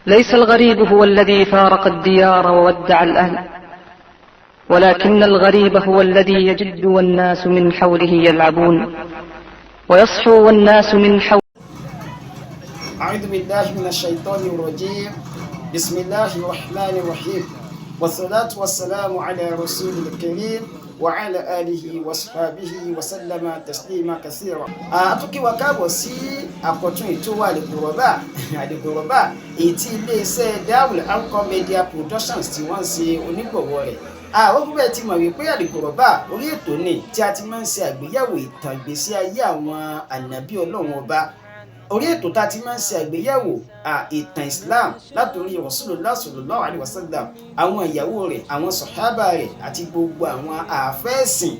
ليس الغريب هو الذي فارق الديار وودع الأهل، ولكن الغريب هو الذي يجد والناس من حوله يلعبون، ويصحو والناس من حوله أعوذ بالله من الشيطان الرجيم. بسم الله الرحمن الرحيم، والصلاة والسلام على رسول الكريم وعلى آله وصحبه وسلم تسليما كثيرا. A tún kí wa káàbọ̀ sí àkọ́tún ètò wa Al-Ghuraba, Al-Ghuraba, èyí tí iléeṣẹ́ Darul Arqam Media Productions tí wọ́n ń ṣe onígbọ̀wọ́ rẹ̀. Àwọn gbogbo ẹ̀ ti mọ̀ wípé Al-Ghuraba, orí ètò ni tí a ti máa ń ṣe àgbéyẹ̀wò ìtàn ìgbésí ayé àwọn ànábì Ọlọ́run Ọba, orí ètò tá a ti máa ń ṣe àgbéyẹ̀wò ìtàn Islam látòrí Rasulullah sallallahu alaihi wasallam, àwọn ìyàwó rẹ̀, àwọn sọ̀hábà rẹ̀ àti gbogbo àwọn àfẹ́ẹ̀sìn,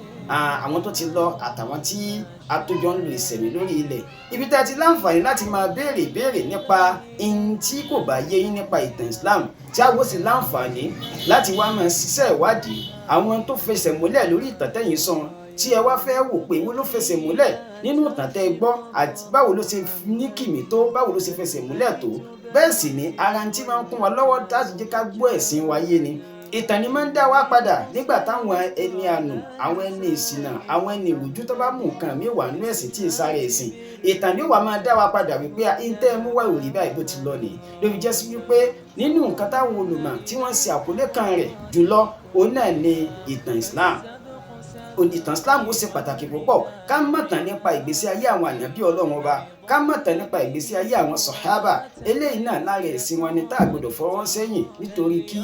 àwọn tó ti lọ àtàwọn tí a tó jọ ń lo ìsẹ̀mí lórí ilẹ̀. Ibi tá a ti láǹfààní láti máa béèrè ìbéèrè nípa ihun tí kò bá yé yín nípa ìtàn Islam, tí a wò sí láǹfààní láti wá máa ṣiṣẹ́ ìwádìí àwọn tó fẹsẹ̀ múlẹ̀ lórí ìtàn tẹ̀yìn sọ, tí ẹ wá fẹ́ wò pé èwo ló fẹsẹ̀ múlẹ̀ nínú ìtàn tẹ́ ẹ gbọ́ àti báwo ló ṣe ní kìmí tó, báwo ló ṣe fẹsẹ̀ múlẹ̀ tó. Bẹ́ẹ̀ sì ni ara tí máa ń kún wa lọ́wọ́ láti jẹ́ ká gbọ́ ẹ̀sìn wa yé ni ìtàn ni máa ń dá wa padà nígbà táwọn ẹni àánú, àwọn ẹni ìṣìnà, àwọn ẹni ìrújú tó bá mú nǹkan mi wà nínú ẹ̀sìn tí ì sáré ẹ̀sìn, ìtàn ni ó wà máa dá wa padà wípé ìtẹ́ mú wá ìròyìn báyìí, bó ti lọ nìyí. Ló fi jẹ́ sí wípé nínú nǹkan táwọn olùmọ̀ tí wọ́n ṣe àkọlé kan rẹ̀ jùlọ, òun náà ni ìtàn Islam. Ìtàn Islam, ó ṣe pàtàkì púpọ̀ ká mọ̀tàn nípa ìgbésí ayé àwọn ànábì Ọlọ́run Ọba, ká mọ̀tàn nípa ìgbésí ayé àwọn sọ̀hábà. Eléyìí náà lára ẹ̀sìn wọn ni tá a gbọ́dọ̀ fọwọ́ sẹ́yìn, nítorí kí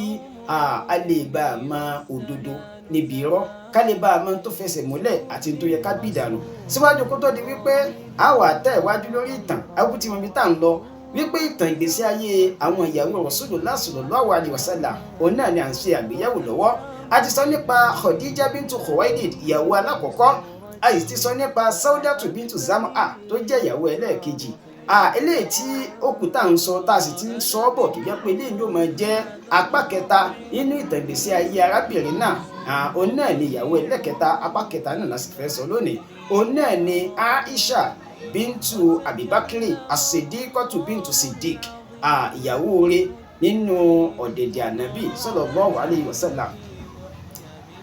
a lè bá a mọ òdodo níbi irọ́, ká lè bá a mọ tó fẹsẹ̀ múlẹ̀ àti tó yẹ ká bì dànù. Síwájú kó tó di wípé a wà tẹ̀ iwájú lórí ìtàn, awútí wọn bí tá à ń lọ, wípé ìtàn ìgbésí ayé àwọn ìyàwó Rasulullah sallallahu alaihi wasallam, òun náà ni à ń ṣe àgbéyẹ̀wò lọ́wọ́. A ti sọ nípa Khadija bintu Khuwailid, ìyàwó alákọ̀ọ́kọ́. A sì ti sọ nípa Saudatu bintu Zam'a tó jẹ́ ìyàwó ẹlẹ́ẹ̀kejì. Eléyìí tí ó kù tá à ń sọ, tá a sì ti ń sọ ọ́ bọ̀, tó jẹ́ pé eléyìí ló máa jẹ́ apá kẹta nínú ìtàn ìgbésí ayé arábìnrin náà, òun náà ni ìyàwó ẹlẹ́kẹta. Apá kẹta náà la sì fẹ́ sọ lónìí. Òun náà ni Aisha bintu Abibakiri Asidikotu bintu Sidik, ìyàwó rẹ̀ nínú ọ̀dẹ̀dẹ̀ Ànábì sallallahu alayhi wa sallam.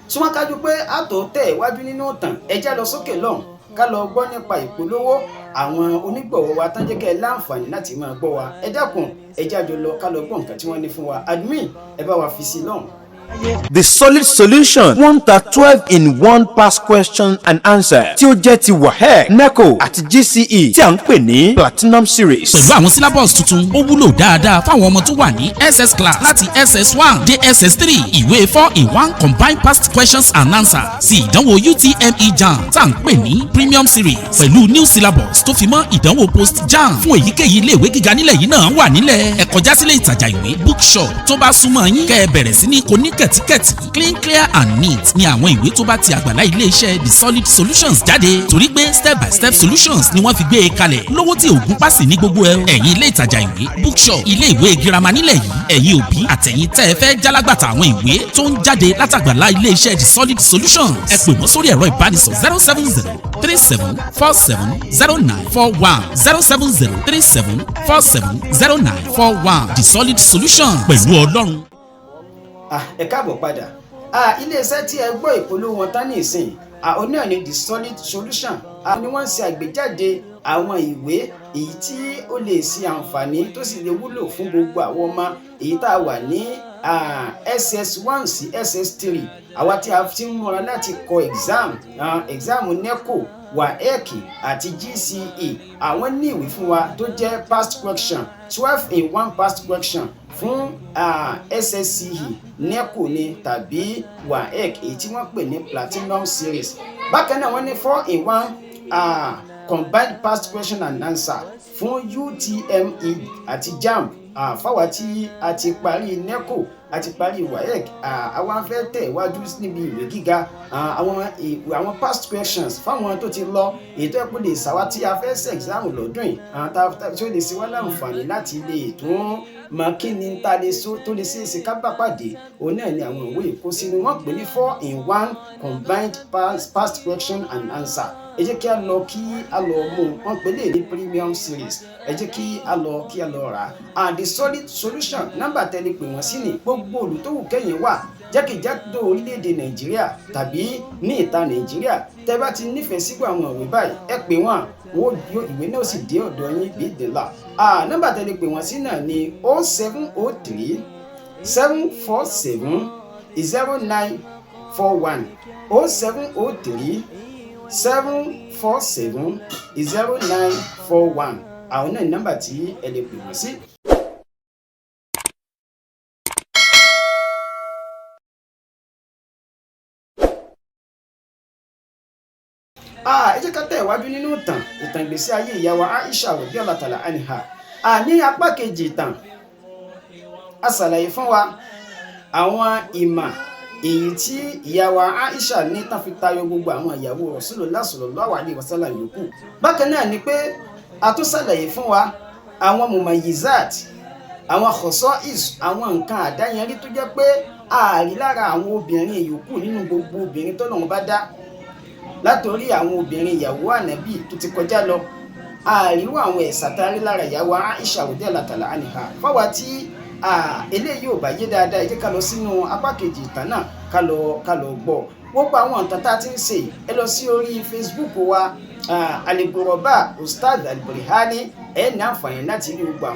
Tí wọ́n kájú pé àtò tẹ̀ iwájú nínú ìtàn, ẹjá lọ sókè lọ́hùn ká lọ gbọ́ nípa ìpolówó àwọn onígbọ̀wọ́ wa tán jẹ́ kẹ́ ẹ láǹfààní láti máa gbọ́ wa. Ẹ dákun, ẹ jájọ lọ ká lọ gbọ́ nǹkan tí wọ́n ní fún wa. Admin, ẹ bá wa fi sí lọ́hùn. The Solid Solution, wọ́n ń ta 12 in 1 past question and answer tí ó jẹ́ ti WAEC, NECO àti GCE tí à ń pè ní Platinum Series. Pẹ̀lú àwọn syllabus tuntun, ó wúlò dáadáa fáwọn ọmọ tó wà ní SS class láti SS1 dé SS3. Ìwé 4 in 1 combined past questions and answers sí ìdánwò UTME JAMB tá à ń pè ní Premium Series, pẹ̀lú new syllabus tó fi mọ́ ìdánwò post JAMB fún èyíkéyìí iléèwé gíga nílẹ̀ yìí náà wà nílẹ̀. Ẹ kọjá sílé ìtajà ìwé, bookshop tó bá súnmọ́ yín, kẹ́ ẹ bẹ̀rẹ̀ sí ní kò ní kẹ̀tíkẹ̀tí. Clean, clear and neat ni àwọn ìwé tó bá ti àgbàlá ilé-iṣẹ́ The Solid Solutions jáde, torí pé step by step solutions ni wọ́n fi gbé e kalẹ̀, lówó tí ògùn pàṣẹ ní gbogbo ẹ. Ẹ̀yin ilé ìtajà ìwé, bookshop, ilé ìwé girama nílẹ̀ yìí, ẹ̀yin òbí àtẹ̀yin tẹ́ ẹ fẹ́ jálágbàtà àwọn ìwé tó ń jáde látàgbàlá ilé-iṣẹ́ The Solid Solutions, ẹ pè wọ́n sórí ẹ̀rọ ìbánisọ̀ 07037470941, 07037470941. The Solid Solutions, pẹ̀lú Ọlọ́run. Ẹ káàbọ̀ padà. Iléeṣẹ́ tí ẹ gbọ́ ìpolówó wọn tán ní ìsìn, òun náà ni The Solid Solution. Ni wọ́n ń ṣe àgbéjáde àwọn ìwé èyí tí ó lè ṣe àǹfààní tó sì lè wúlò fún gbogbo àwọn ọmọ èyí tá a wà ní SS1 sí SS3, àwa tí a ti ń múra láti kọ exam NECO, WAEC àti GCE. Àwọn ní ìwé fún wa tó jẹ́ past question, 12 in 1 past question fún SSCE, NECO ni tàbí WAEC, èyí tí wọ́n pè ní Platinum Series. Bákan náà, wọ́n ní 4 in 1 combined past question and answer fún UTME àti JAMB, fáwa tí a ti parí NECO, a ti parí WAEC, àwa fẹ́ tẹ̀ wájú níbi ìwé gíga. Àwọn past questions fáwọn tó ti lọ, èyí tó yẹ kó lè ṣàwá tí a fẹ́ ṣe exam lọ́dún yìí, tí ó lè ṣe wá láǹfààní láti lè tún mọ kí ni ta lè so tó lè ṣeé ṣe ká bá pàdé, òun náà ni àwọn ìwé ìkó sínú. Wọ́n pè ní 4 in 1 combined past question and answer. Ẹ jẹ́ kí a lọ kí a lọ mú un. Wọ́n pè lè ní premium series. Ẹ jẹ́ kí a lọ kí a lọ rà á. And The Solid Solution, nọ́mbà tẹ́lẹ̀ pè wọ́n sí ní gbogbo olùtòwù kẹ́yìn wà jákèjádò orílẹ̀-èdè Nàìjíríà tàbí ní ìta Nàìjíríà. Tẹ́ bá ti nífẹ̀ẹ́ sígbà àwọn ìwé báyìí, ẹ pè wọ́n, wọ́n yóò ìwé náà sì dé ọ̀dọ̀ yín bí ìdèlà. Nọ́mbà tẹ́lẹ̀ pè wọ́n sí náà ní 07037470941, 07037470941. Àwọn náà ní nọ́mbà tí ẹ lè pè wọ́n sí. Ẹ jẹ́ ká tẹ̀ wájú nínú ìtàn ìgbésí ayé ìyá wa Aisha radiyallahu ta'ala anha. Ní apá kejì ìtàn, a ṣàlàyé fún wa àwọn ìmọ̀ èyí tí ìyá wa Aisha ní tán fi tayọ gbogbo àwọn ìyàwó Rasulullah sallallahu alaihi wasallam yòókù. Bákan náà ni pé a tún ṣàlàyé fún wa àwọn mumayizat, àwọn khasa'is, àwọn nǹkan àdáyanrí tó jẹ́ pé ààrí lára àwọn obìnrin yòókù nínú gbogbo obìnrin tọ́lọ́run bá dá, látòrí àwọn obìnrin ìyàwó ànábì tó ti kọjá lọ, àríwá àwọn ẹ̀sà tá a rí lára ìyàwó Aisha radiyallahu ta'ala anha. Fáwa tí eléyìí ò bá yé dáadáa, ẹ jẹ́ ká lọ sínú apá kejì ìtàn náà, ká lọ gbọ́ gbogbo àwọn ìtàn tá a ti ń ṣe. Ẹ lọ sí orí Facebook wa, Al-Ghuraba Ustaz Al-Burihani, ẹ ní àǹfààní láti rí gbogbo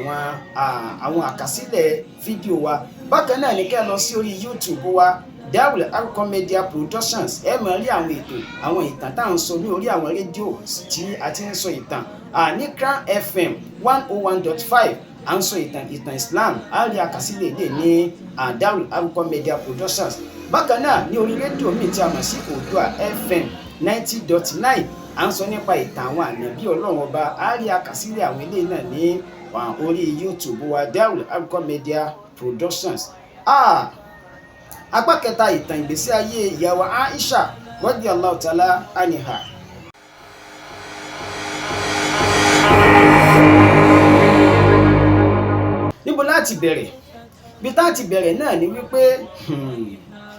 àwọn àkásílẹ̀ fídíò wa. Bákan náà ní kẹ́ ẹ lọ sí orí YouTube wa, Darul Arqam Media Productions, ẹ máa rí àwọn ètò, àwọn ìtàn tá à ń sọ ní orí àwọn rédíò tí a ti ń sọ ìtàn ní Crown FM 101.5. À ń sọ ìtàn Islam, a rí àkásílẹ̀ èdè ní Darul Arqam Media Productions. Bákan náà ní orí rédíò míì tí a mọ̀ sí Oòduà FM 90.9, à ń sọ nípa ìtàn àwọn ànábì Ọlọ́run Ọba, a rí àkásílẹ̀ àwọn eléyìí náà ní orí YouTube wa, Darul Arqam Media Productions. Apá kẹta ìtàn ìgbésí ayé ìyàwó Aisha radiyallahu ta'ala anha. Níbo láti bẹ̀rẹ̀? Bí tá ti bẹ̀rẹ̀ náà ni wípé,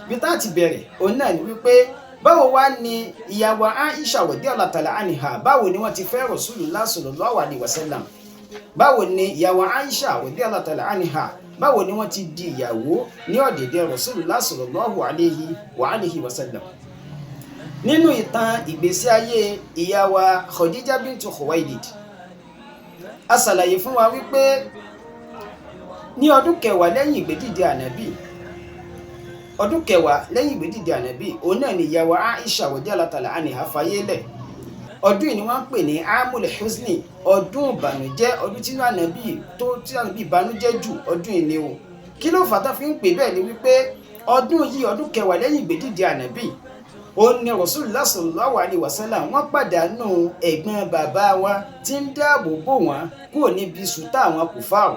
bí tá ti bẹ̀rẹ̀ òun náà ni wípé, báwo wá ni ìyàwó Aisha radiyallahu ta'ala anha, báwo ni wọ́n ti fẹ́ Rasulullah sallallahu alaihi wasallam? Báwo ni ìyàwó Aisha radiyallahu ta'ala anha, báwo ni wọ́n ti di ìyàwó ní ọ̀dẹ̀dẹ̀ Rasulullah sallallahu alayhi wa alihi wasallam? Nínú ìtàn ìgbésí ayé ìyàwó Khadija bintu Khuwailid, a ṣàlàyé fún wa wípé ní ọdún kẹwàá lẹ́yìn ìgbédìde ànábì, ọdún kẹwàá lẹ́yìn ìgbédìde ànábì, òun náà ni ìyàwó Aisha radiyallahu ta'ala anha fayé lẹ̀. Ọdún yìí ni wọ́n ń pè ní Amul Huzni, ọdún ìbànújẹ́, ọdún tí ànábì tó tí ànábì ìbànújẹ́ jù, ọdún yìí ni o. Kí ló fà tá fi ń pè bẹ́ẹ̀ ni wípé ọdún yìí, ọdún kẹwàá lẹ́yìn ìgbédìde ànábì, òun ni Rasulullah sallallahu alaihi wasallam wọ́n pàdánù ẹ̀gbọ́n bàbá wa tí ń dáàbò bò wọ́n kúrò níbi sùtá àwọn kùfáàrù,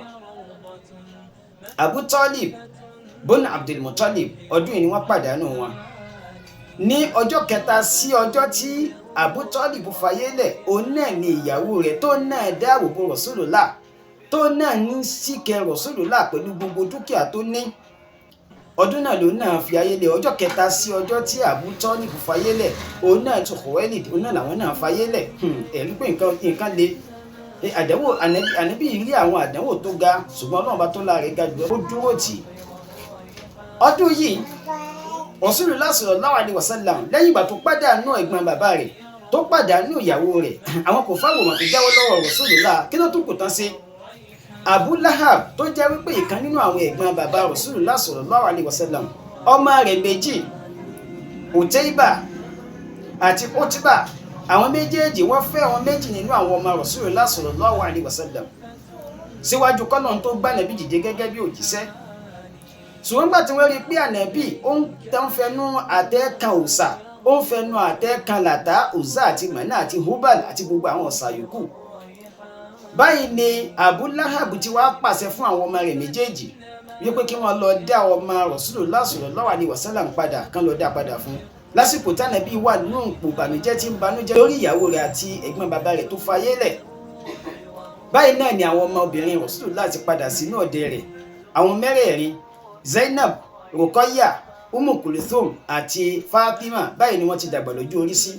Abu Talib bun Abdul Muttalib. Ọdún yìí ni wọ́n pàdánù wọn. Ní ọjọ́ kẹta sí ọjọ́ tí Abu Talib fayé lẹ̀, òun náà ni ìyàwó rẹ̀ tó náà dáàbò bo Rasulullah, tó náà ní síkẹ́ Rasulullah pẹ̀lú gbogbo dúkìá tó ní, ọdún náà lòun náà fi ayé lẹ̀. Ọjọ́ kẹta sí ọjọ́ tí Abu Talib fayé lẹ̀, òun náà tó Khuwailid, òun náà làwọn náà fayé lẹ̀. Ẹ̀rí pé nǹkan le, àdánwò. Ànábì rí àwọn àdánwò tó ga, ṣùgbọ́n Ọlọ́run bá tó láàrin ga jù, ó dúró tì í. Ọdún yìí, Rasulullah sallallahu alaihi wasallam, lẹ́yìn ìgbà tó pàdánù ẹ̀gbọ́n bàbá rẹ̀, tó pàdánù ìyàwó rẹ̀, àwọn kò fáwọn ọmọ tó jáwọ́ lọ́wọ́ Rasulullah. Kí ló tún kù tán sí? Abu Lahab, tó jẹ́ wípé ìkan nínú àwọn ẹ̀gbọ́n bàbá Rasulullah sallallahu alaihi wasallam, ọmọ rẹ̀ méjì, Utayba àti Utba, àwọn méjèèjì wọ́n fẹ́ àwọn méjì nínú àwọn ọmọ Rasulullah sallallahu alaihi wasallam síwájú kọ́nà tó gbá Ànábì dìde gẹ́gẹ́ bí òjíṣẹ́. Ṣùgbọ́n gbà tí wọ́n rí i pé Ànábì ó ń tán fẹnu àtẹ́ kan òòṣà, ó ń fẹnu àtẹ́ kan Làtà, Uzza àti Mánà àti Hubal àti gbogbo àwọn òòṣà yòókù báyìí, ni Abu Lahab ti wá pàṣẹ fún àwọn ọmọ rẹ̀ méjèèjì wípé kí wọ́n lọ dá ọmọ Rasulullah sallallahu alaihi wasallam padà, kán lọ dá padà fún lásìkò tánàbí wà nínú ipò ìbànújẹ́ tí ń banújẹ́ lórí ìyàwó rẹ̀ àti ẹ̀gbọ́n bàbá rẹ̀ tó fayé lẹ̀. Báyìí náà ni àwọn ọmọbìnrin Rasulullah ti padà sínú ọ̀dẹ̀ rẹ̀, àwọn mẹ́rẹ̀ẹ̀rin, Zainab, Rukoya, Umu Kulthum àti Fatima. Báyìí ni wọ́n ti dàgbà lójú orí sí.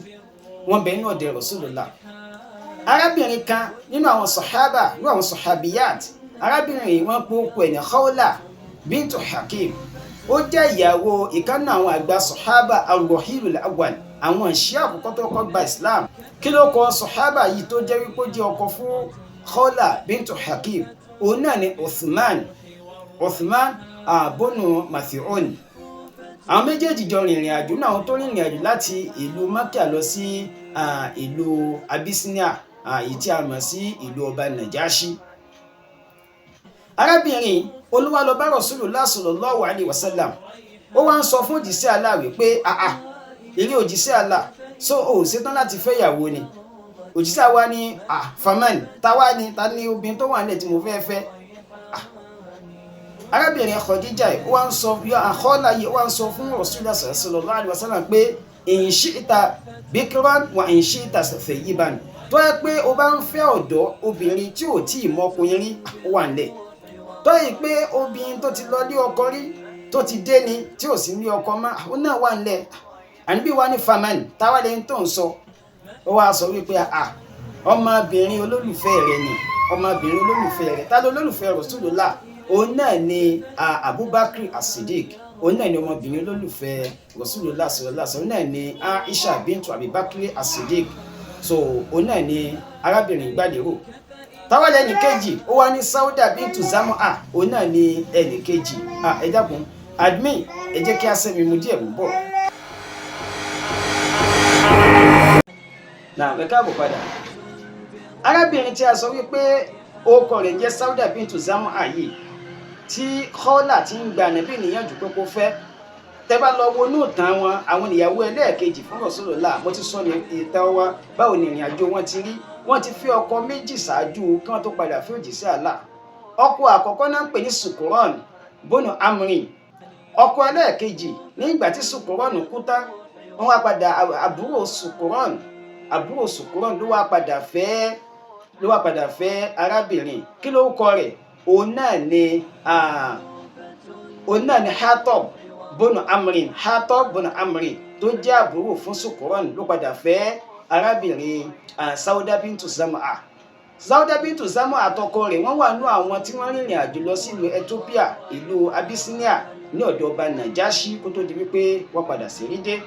Wọ́n bẹ nínú ọ̀dẹ̀ Rasulullah. Arábìnrin kan nínú àwọn sọ̀hábà, nínú àwọn sọ̀hábíyàt, arábìnrin yìí wọ́n pe orúkọ ẹ̀ ní Khawla bintu Hakim. Ó jẹ́ ìyàwó ìkan nínú àwọn àgbà sọ̀hábà ar-Rahilul Awwal, àwọn ìṣe àkọ́kọ́ tó kọ́ gba Islam. Kí ló kọ sọ̀hábà yìí tó jẹ́ wípé ó jẹ́ ọkọ fún Khawla bintu Hakim? Òun náà ni Uthman abonu Mathi'un. Àwọn méjèèjì jọ rìnrìn àjò náà, àwọn tó rìnrìn àjò láti ìlú Mákà lọ sí ìlú Abyssinia, èyí tí a mọ̀ sí ìlú ọba Nàjáṣí. Arábìnrin olúwa lọ bá Rasulullah sallallahu alaihi wasallam. Ó wá ń sọ fún òjíṣẹ́ Allah wípé, àà, eré òjíṣẹ́ Allah, so o ò ṣetán láti fẹ́ ìyàwó ni? Òjíṣẹ́ wa ní, à, faman, táwa ni, ta ni obìnrin tó wà nílẹ̀ tí mo fẹ́ fẹ́? Arábìnrin Khadija ó wá ń sọ, àkọọ́lá yìí ó wá ń sọ fún Rasulullah sallallahu alaihi wasallam pé in shi'ta bikran wa in shi'ta thayyiban, tó yẹ pé o bá ń fẹ́ ọ̀dọ́ obìnrin tí ò tí ì mọkùnrin rí, ó wà nílẹ̀. Tó yẹ pé obìnrin tó ti lọ lé ọkọ rí, tó ti dé ni, tí ò sí ní ọkọ mọ́, ó náà wà nílẹ̀. Àníbí wa ní faman, táwa lẹ́yìn tó ń sọ? Ó wá sọ wípé, à, ọmọbìnrin olólùfẹ́ rẹ ni, ọmọbìnrin olólùfẹ́ rẹ. Ta ló olólùfẹ́ Rasulullah? Òun náà ni Abubakar As-Siddiq. Òun náà ni ọmọbìnrin olólùfẹ́ Rasulullah sallallahu alaihi wasallam, òun náà ni Aisha bintu Abubakar As-Siddiq. So òun náà ni arábìnrin gbàlérò. Táwa lẹ́nì kejì? Ó wá ní Sauda bintu Zam'a, òun náà ni ẹnì kejì. Ẹ dákun, admin, ẹ jẹ́ kí a sẹ́mi mu díẹ̀, mú bọ̀. Náà ẹ káàbọ̀ padà. Arábìnrin tí a sọ wípé orúkọ rẹ̀ jẹ́ Sauda bintu Zam'a yìí, tí Khawla ti ń gba Ànábì níyànjú pé kó fẹ́, tẹ́ bá lọ wo inú ìtàn wọn, àwọn ìyàwó ẹlẹ́ẹ̀kejì fún Rasulullah. Mo ti sọ ní ìtàn wọn, báwo ni ìrìn àjò wọn ti rí. Wọ́n ti fi ọkọ méjì ṣáájú kí wọ́n tó padà fi òjíṣẹ́ Allah. Ọkọ àkọ́kọ́ náà ń pè ní Sukuran bónú Amrin. Ọkọ ẹlẹ́ẹ̀kejì, nígbà tí Sukuran kú tán, wọ́n wá padà, àbúrò Sukuran ló wá padà fẹ́ arábìnrin. Kí ló kọ rẹ̀? Òun náà ni Hatob bónú Amrin. Hatob bónú Amrin tó jẹ́ àbúrò fún Sukuran ló padà fẹ́ arábìnrin Sauda bintu Zam'a. Sauda bintu Zam'a àtọkọ rẹ̀, wọ́n wà nú àwọn tí wọ́n rìnrìn àjò lọ sí ìlú Ethiopia, ìlú Abyssinia, ní ọ̀dọ̀ ọba Nàjáṣí, kó tó di wípé wọ́n padà sí rí dé.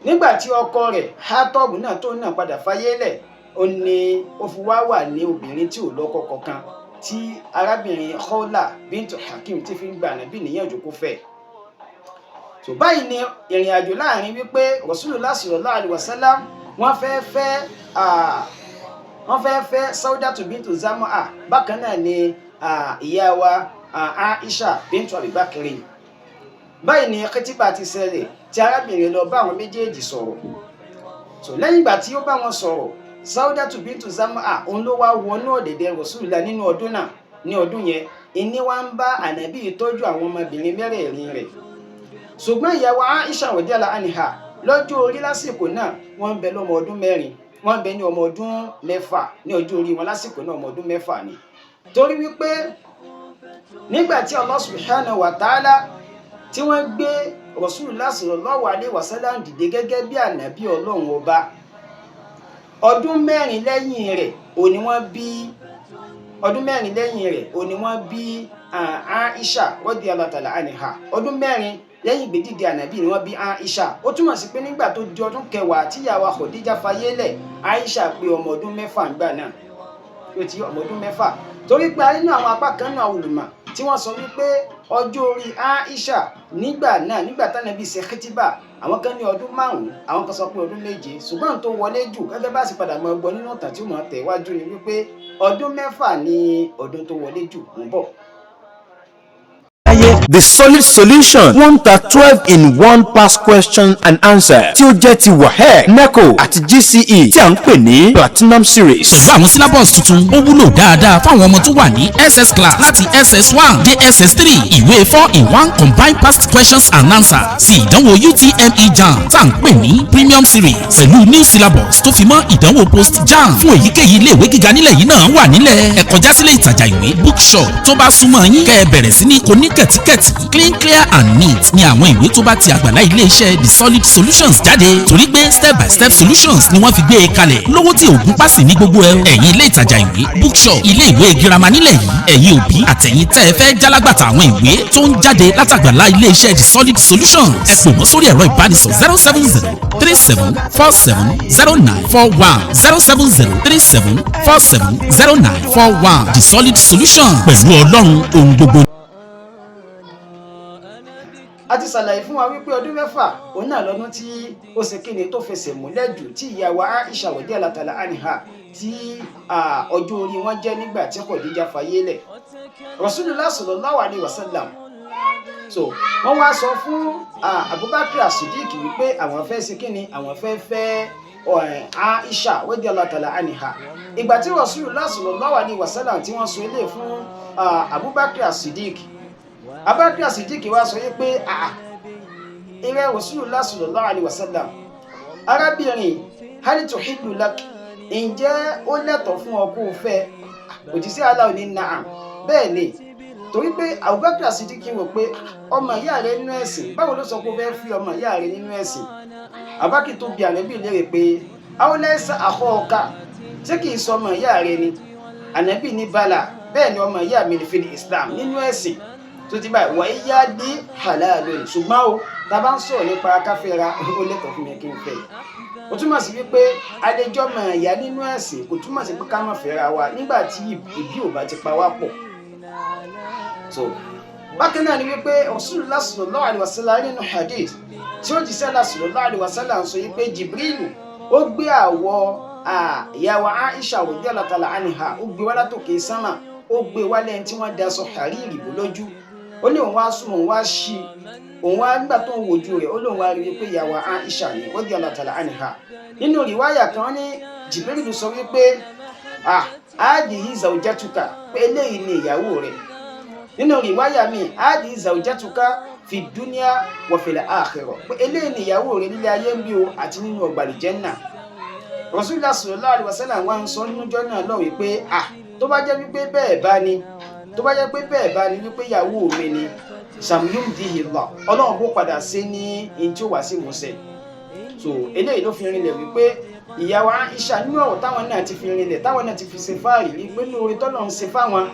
Nígbà tí ọkọ rẹ̀ Hatob náà tó náà padà fáyé lẹ̀, ó ní ó fi wá wà ní obìnrin tí ò lọ́kọ kankan, tí arábìnrin Khawla bintu Hakim ti fi ń gba Ànábì níyànjú kó fẹ́. So báyìí ni ìrìn àjò láàrin wípé Rasulullah sallallahu alaihi wasallam wọ́n fẹ́ fẹ́ Saudatu bintu Zam'a. Bákan náà ni ìyá wa Aisha bintu Abibakiri. Báyìí ni kẹtíbà ti ṣẹlẹ̀ tí arábìnrin lọ bá àwọn méjèèjì sọ̀rọ̀. So lẹ́yìn ìgbà tí ó bá wọn sọ̀rọ̀, Saudatu bintu Zam'a, òun ló wá wọnú ọ̀dẹ̀dẹ̀ Rasulullah nínú ọdún náà. Ní ọdún yẹn, ìní wa ń bá Ànábì tọ́jú àwọn ọmọbìnrin mẹ́rẹ̀ẹ̀rin rẹ̀. Ṣùgbọ́n ìyàwó Aisha radiyallahu anha, lọ́jọ́ orí lásìkò náà, wọ́n ń bẹ lọ́mọ ọdún 4, wọ́n ń bẹ ní ọmọ ọdún 6. Ní ọjọ́ orí wọn lásìkò náà, ọmọ ọdún 6 ni. Torí wípé nígbà tí Allah subhanahu wa ta'ala tí wọ́n gbé Rasulullah sallallahu alaihi wasallam dìde gẹ́gẹ́ bí ànábì Ọlọ́run ọba, ọdún 4 lẹ́yìn rẹ̀ òní wọ́n bí, ọdún 4 lẹ́yìn rẹ̀ òní wọ́n bí Aisha radiyallahu ta'ala anha. Ọdún 4 lẹ́yìn ìgbédìde ànábì ni wọ́n bí Aisha. Ó túmọ̀ sí pé nígbà tó di ọdún 10 tíyàwó Khadija fayé lẹ̀, Aisha pé ọmọ ọdún 6 ńgbà náà. Ó ti ọmọ ọdún 6, torí pé nínú àwọn apá kan náà olùmọ̀ tí wọ́n sọ wípé ọjọ́ orí Aisha nígbà náà, nígbà tánàbí ṣe kìtìbà, àwọn kan ní ọdún 5, àwọn kan sọ pé ọdún 7. Ṣùgbọ́n tó wọlé jù, gẹ́gẹ́ bá sì padà mọ gbọ́ nínú ìtàn tí ó mọ̀ tẹ̀ wájú, ni wípé ọdún 6 ní ọdún tó wọlé jù ń bọ̀. The Solid Solution, wọ́n ń ta 12 in 1 past question and answer tí ó jẹ́ ti WAEC, NECO àti GCE, tí à ń pè ní Platinum Series. Pẹ̀lú àwọn syllabus tuntun, ó wúlò dáadáa fáwọn ọmọ tó wà ní SS class láti SS1 dé SS3. Ìwé 4 in 1 combined past questions and answer sí ìdánwò UTME JAMB tá à ń pè ní Premium Series, pẹ̀lú new syllabus tó fi mọ́ ìdánwò post JAMB fún èyíkéyìí iléèwé gíga nílẹ̀ yìí náà wà nílẹ̀. Ẹ kọjá sílé ìtajà ìwé, bookshop, tó bá súnmọ́ yín, kẹ́ ẹ bẹ̀rẹ̀ sí ní kò ní kẹ̀tíkẹ̀tí. dọ̀tí. Clean, clear and neat ni àwọn ìwé tó bá ti àgbàlá iléeṣẹ́ The Solid Solutions jáde, torí pé step by step solutions ni wọ́n fi gbé e kalẹ̀, lówó tí ògùn pàṣẹ ní gbogbo ẹ. Ẹ̀yin ilé ìtajà ìwé, bookshop, ilé ìwé girama nílẹ̀ yìí, ẹ̀yin òbí àtẹ̀yin tẹ́ ẹ fẹ́ jálágbàtà àwọn ìwé tó ń jáde látàgbàlá iléeṣẹ́ The Solid Solutions, ẹ pè wọ́n sórí ẹ̀rọ ìbánisọ̀rọ̀ 07037470941, 07037470941. The Solid Solution, pẹ̀lú Ọlọ́run, ohun gbogbo. A ti ṣàlàyé fún wa wípé ọdún 6 òun náà lọ́dún tí ó ṣe kíni tó fẹsẹ̀ múlẹ̀ jù tí ìyá wa Aisha radiyallahu ta'ala anha, tí ọjọ́ orí wọn jẹ́ nígbà tí Khadija fayé lẹ̀. Rasulullah sallallahu alayhi wa sallam, so wọ́n wá sọ fún Abubakar Asidik wípé àwọn fẹ́ ṣe kíni, àwọn fẹ́ fẹ́ Aisha radiyallahu ta'ala anha. Ìgbà tí Rasulullah sallallahu alayhi wa sallam tí wọ́n sọ ilé fún Abubakar Asidik, Abubakar Asidik wá sọ wípé, "Ìrẹ́ Rasulullah sallallahu alayhi wa sallam, arábìnrin, hal tuhillu lak, ǹjẹ́ ó lẹ́tọ̀ọ́ fún ọ kó o fẹ́?" Òjíṣẹ́ Allah ní, "Na'am, bẹ́ẹ̀ ni." Torí pé Abubakar Sidiki wò pé ọmọ ìyá rẹ nínú ẹ̀sìn, báwo ló sọ pé ó fẹ́ fi ọmọ ìyá rẹ nínú ẹ̀sìn? Abubakar tó bi Ànábì léèrè pé, "Awlaysa akhaka, ṣé kìí sọ ọmọ ìyá rẹ ni?" Ànábì ní, "Bala, bẹ́ẹ̀ ni, ọmọ ìyá mi ní fil Islam, nínú ẹ̀sìn." Tó ti báyìí wà yá dé halalun, ṣùgbọ́n o tá a bá ń sọ̀rọ̀ nípa káfíra, ó lẹ́tọ̀ọ́ fún mi kí n fẹ́. Ó túmọ̀ sí wípé adéjọ́ mọ̀ ìyá nínú ẹ̀sìn kò túmọ̀ sí pé ká má fẹ́ra wa nígbà tí ìbí ò bá ti pa wá pọ̀. So bákan náà ni wípé Rasulullah sallallahu alaihi wasallam, nínú hadith tí ó jíṣẹ́ Allah sallallahu alaihi wasallam sọ wípé Jibrilu ó gbé àwọ̀ ìyàwó Aisha radiyallahu ta'ala anha, ó gbé wá látòkè sánmà, ó gbé wá lẹ́yìn tí wọ́n daṣọ hariri bò lójú. Ó ní òun wá súnmọ́, òun wá ṣí, òun wá nígbà tó ń wojú rẹ̀, ó lóun wá rí wípé ìyàwó Aisha ni radiyallahu ta'ala anha. Nínú rìwáyà kan ní Jibrilu sọ wípé, "Hadihi zawjatuka," pé eléyìí ni ìyàwó rẹ̀. Nínú rìwáyà mi, "Hadihi zawjatuka fi dunya wa fil akhirah," pé eléyìí ni ìyàwó rẹ̀ nílé ayé ń bí o àti nínú ọgbà àlùjánnà. Rasulullah sallallahu alaihi wasallam wá ń sọ níjọ́ náà lọ wípé, tó bá jẹ́ wípé bẹ́ẹ̀ bá ní, tó bá jẹ́ pé bẹ́ẹ̀ bá ní wípé ìyàwó mi ni, samyumdihillah, Ọlọ́run bó padà sí ní in tí ó wà sí ìmúṣẹ. So eléyìí ló fi rinlẹ̀ wípé ìyàwó Aisha, nínú ọ̀rọ̀ táwọn náà ti fi rinlẹ̀, táwọn náà ti fi ṣe fáàrí wípé ní orí tọ́lọ̀ ń ṣe fáwọn.